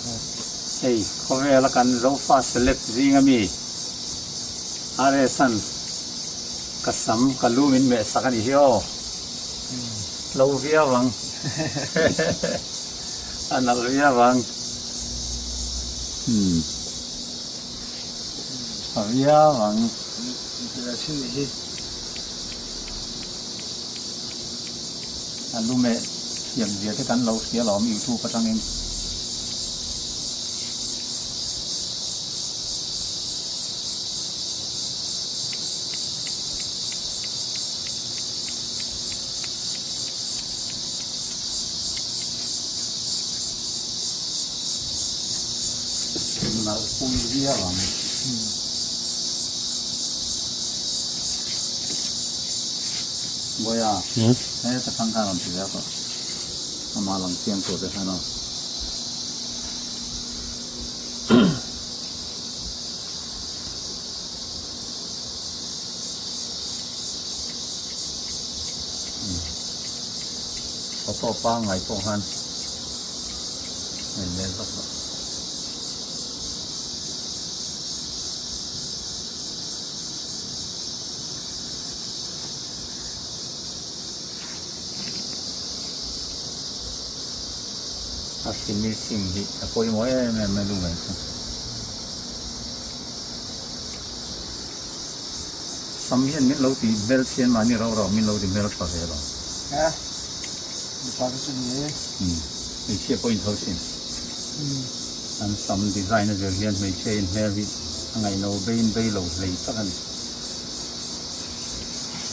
Hei khawvela kan Zofa celeb zinga mi RS-a'n ka sam ka lu min meh sak a nih hi aw. Lo viau ang. A nalh viau ang. Umm. Tha viau ang. A lu meh thiam zia te kan lo hria lo awm youtube atangin. Nalh pui viau ang. Bawiha, heta thang khan rawn ti ve tawh. Amah lang chiang tur te khan aw. Photo pangngai pawh khan ngaih leh vak loh. A finishing hi a pawimawh em em mai lu mai chu. Sam hian min lo ti hmel chhian mahni rau rau min lo ti hmel tha ve lo. He mipa te chu ni e. Umm hmeichhia pawh in tho thin. An sam design a zir hian hmeichhia in hmel hi a ngaihno bei in bei lo hlei tak a ni.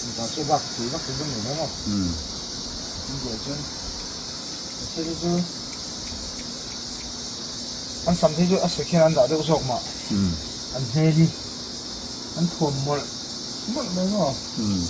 Mipa chu bak tui vak chu ni lo maw? Umm. India chuan hmeichhia te chu an sam te chu a sek hian an dah deuh zawk mah. Umm. An hmel hi. An thuam mawlh mawlh mai maw? Umm.